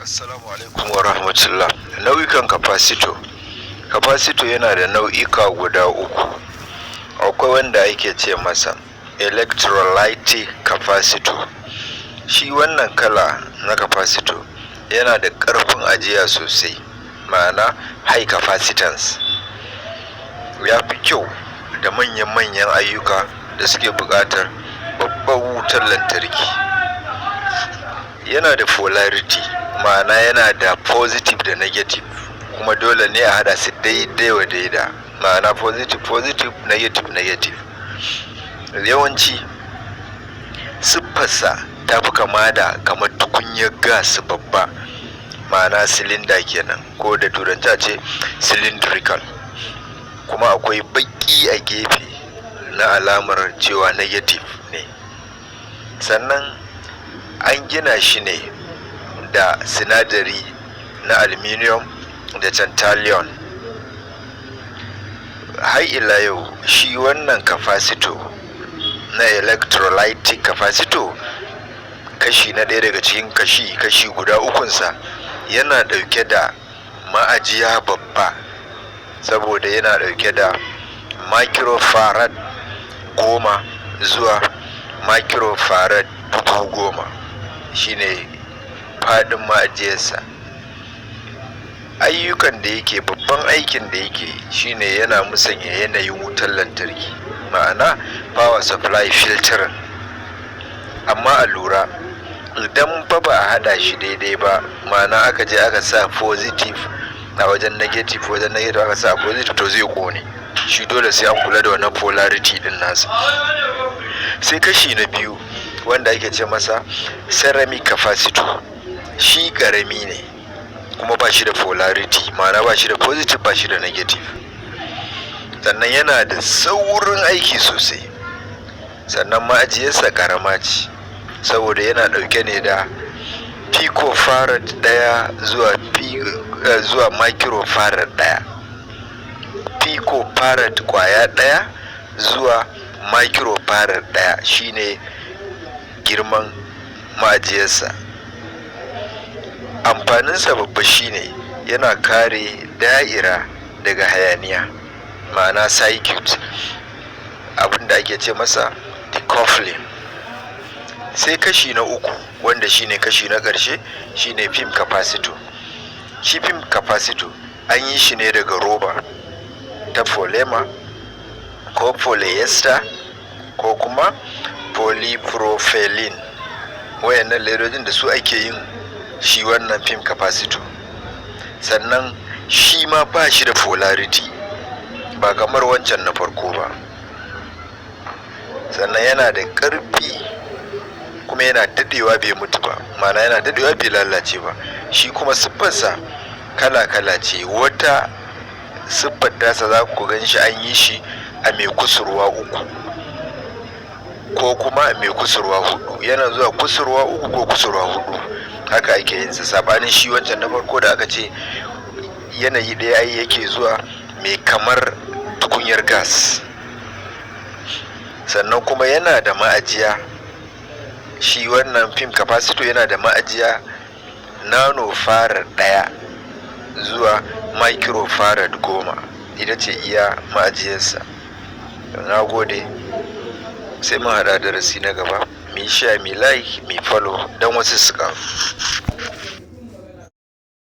Assalamu alaikum wa rahmatullah. Nau'ikan capacitor. Capacitor yana da nau'ika guda uku. Akwai wanda ake ce masa electrolytic capacitor. Shi wannan kala na capacitor yana da ƙarfin ajiya sosai, ma'ana high capacitance. Ya fi kyau da manyan-manyan ayyuka da suke buƙatar babbar wutar lantarki. Yana da polarity, ma'ana yana da positive da negative, kuma dole ne a haɗa su daidai wa daida, ma'ana positive positive, negative negative. Yawanci siffarsa ta fi kama da kamar tukunyar gas babba, ma'ana cylinder kenan, ko da Turanci a ce cylindrical. Kuma akwai baƙi a gefe na alamar cewa negative ne. Sannan an gina shi ne da sinadari na aluminium da tantalum. Har ila yau, shi wannan capacitor na electrolytic capacitor, kashi na ɗaya daga cikin kashi kashi guda ukunsa, yana ɗauke da ma'ajiya babba, saboda yana ɗauke da microfarad 10 zuwa microfarad 10,000, shine faɗin ma'ajiyarsa. Ayyukan da yake, babban aikin da yake shine yana musanya yanayin wutar lantarki, ma'ana power supply filtering. Amma a lura, idan fa ba a haɗa shi daidai ba, ma'ana aka je aka sa positive a wajen negative, wajen negative aka sa positive, to zai ƙone shi. Dole sai an kula da wannan polarity din nasa. Sai kashi na biyu, wanda ake ce masa ceramic capacitor. Shi karami ne kuma ba shi da polarity, ma'ana ba shi da positive, ba shi da negative. Sannan yana da saurin aiki sosai. Sannan ma'ajiyarsa karama ce, saboda yana ɗauke ne da picofarad 1 zuwa microfarad 1, picofarad kwaya 1 zuwa microfarad 1 shine girman ma'ajiyarsa. Amfaninsa babba shine yana kare da'ira daga hayaniya, ma'ana circuit, abinda ake ce masa decoupling. Sai kashi na uku, wanda shine kashi na ƙarshe, shine film capacitor. Shi film capacitor an yi shi ne daga roba ta polymer ko polyester ko kuma polypropylene. Wayannan ledojin da su ake yin shi wannan film capacitor. Sannan shi ma ba shi da polarity, ba kamar wancan na farko ba. Sannan yana da ƙarfi kuma yana daɗewa bai mutu ba, ma'ana yana daɗewa bai lalace ba. Shi kuma siffarsa kala-kala ce. Wata siffar tasa za ku gan shi an yi shi a mai kusurwa uku ko kuma a mai kusurwa hudu. Yana zuwa kusurwa uku ko kusurwa hudu, haka ake yin sa, sabanin shi wancan na farko da aka ce yanayi ɗaya ai yake zuwa, mai kamar tukunyar gas. Sannan kuma yana da ma'ajiya, shi wannan film capacitor yana da ma'ajiya nanofarad 1 zuwa microfarad 10, ita ce iya ma'ajiyarsa. Na gode, sai mun haɗa darasi na gaba. Mu yi share, mu like, mu follow don wasu su ƙaru.